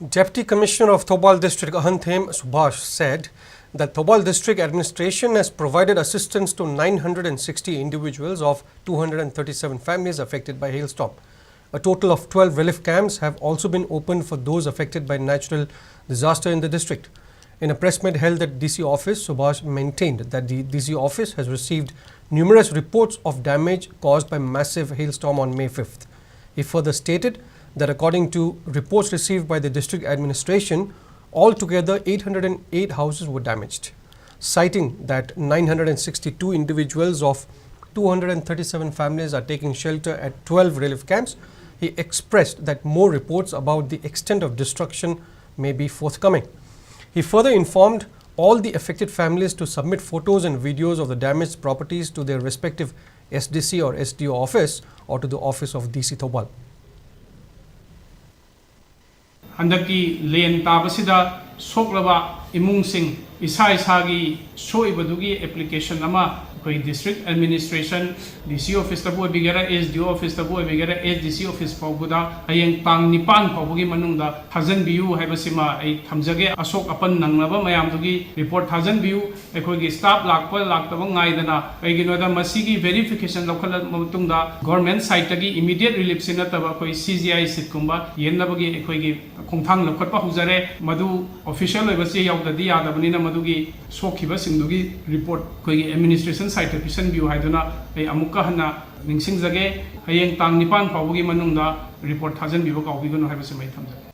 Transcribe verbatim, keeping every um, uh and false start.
Deputy Commissioner of Thoubal District, Ahanthem Subhash, said that Thoubal District Administration has provided assistance to nine hundred sixty individuals of two hundred thirty-seven families affected by hailstorm. A total of twelve relief camps have also been opened for those affected by natural disaster in the district. In a press meet held at D C office, Subhash maintained that the D C office has received numerous reports of damage caused by massive hailstorm on May fifth. He further stated that according to reports received by the district administration, altogether eight hundred eight houses were damaged. Citing that nine hundred sixty-two individuals of two hundred thirty-seven families are taking shelter at twelve relief camps, he expressed that more reports about the extent of destruction may be forthcoming. He further informed all the affected families to submit photos and videos of the damaged properties to their respective S D C or S D O office or to the office of D C Thoubal. ꯍꯟꯗꯛꯀꯤ ꯂꯦꯟ ꯇꯥꯕꯁꯤꯗ ꯁꯣꯛꯂꯕ ꯏꯃꯨꯡꯁꯤꯡ ꯏꯁꯥ ꯏꯁꯥꯒꯤ ꯁꯣꯛꯏꯕꯗꯨꯒꯤ application ꯑꯃ ꯑꯩꯈꯣꯏ district administration, ꯗꯤ ꯁꯤ ꯑꯣꯐꯤꯁꯇꯕꯨ ꯑꯣꯏꯕꯤꯒꯦꯔꯥ, S D ꯑꯣ ꯑꯣꯐꯤꯁꯇꯕꯨ ꯑꯣꯏꯕꯤꯒꯦꯔꯥ, S D ꯁꯤ office ꯐꯥꯎꯕꯗ ꯍꯌꯦꯡ ꯇꯥꯡ ꯅꯤꯄꯥꯟ ꯐꯥꯎꯕꯒꯤ ꯃꯅꯨꯡꯗ ꯊꯥꯖꯤꯟꯕꯤꯌꯨ ꯍꯥꯏꯕꯁꯤꯃ ꯑꯩ ꯊꯝꯖꯒꯦ꯫ ꯑꯁꯣꯛ ꯑꯄꯟ ꯅꯪꯂꯕ ꯃꯌꯥꯝꯗꯨꯒꯤ ꯔꯤꯄꯣꯔꯠ ꯊꯥꯖꯤꯟꯕꯤꯌꯨ꯫ ꯑꯩꯈꯣꯏꯒꯤ ꯁ꯭ꯇꯥꯐ ꯂꯥꯛꯄ ꯂꯥꯛꯇꯕ ꯉꯥꯏꯗꯅ, ꯀꯩꯒꯤꯅꯣꯗ ꯃꯁꯤꯒꯤ ꯚꯦꯔꯤꯐꯤꯀꯦꯁꯟ ꯂꯧꯈꯠꯂꯕ ꯃꯇꯨꯡꯗ ꯒꯣꯔꯃꯦꯟ ꯁꯥꯏꯠꯇꯒꯤ ꯏꯃꯤꯗꯤꯌꯦꯠ ꯔꯤꯂꯤꯐꯁꯤ ꯅꯠꯇꯕ ꯑꯩꯈꯣꯏ ꯁꯤ ꯖꯤ ꯑꯥꯏ ꯁꯤꯠꯀꯨꯝꯕ ꯌꯦꯟꯅꯕꯒꯤ ꯑꯩꯈꯣꯏꯒꯤ ꯈꯣꯡꯊꯥꯡ ꯂꯧꯈꯠꯄ ꯍꯧꯖꯔꯦ꯫ ꯃꯗꯨ ꯑꯣꯐꯤꯁꯤꯌꯦꯜ ꯑꯣꯏꯕ ꯆꯦ ꯌꯥꯎꯗ꯭ꯔꯗꯤ ꯌꯥꯗꯕꯅꯤꯅ, ꯃꯗꯨꯒꯤ ꯁꯣꯛꯈꯤꯕꯁꯤꯡꯗꯨꯒꯤ ꯔꯤꯄꯣꯔꯠ ꯑꯩꯈꯣꯏꯒꯤ ꯑꯦꯗꯃꯤꯅꯤꯁꯇ꯭ꯔꯦꯁꯟ ꯁꯥꯏꯠꯇ ꯄꯤꯁꯤꯟꯕꯤꯌꯨ ꯍꯥꯏꯗꯨꯅ ꯑꯩ ꯑꯃꯨꯛꯀ ꯍꯟꯅ ꯅꯤꯡꯁꯤꯡꯖꯒꯦ꯫ ꯍꯌꯦꯡ ꯇꯥꯡ ꯅꯤꯄꯥꯟ ꯐꯥꯎꯕꯒꯤ ꯃꯅꯨꯡꯗ ꯔꯤꯄꯣꯔꯠ ꯊꯥꯖꯤꯟꯕꯤꯕ ꯀꯥꯎꯕꯤꯒꯅꯨ ꯍꯥꯏꯕꯁꯤꯃ ꯑꯩ ꯊꯝꯖꯒꯦ꯫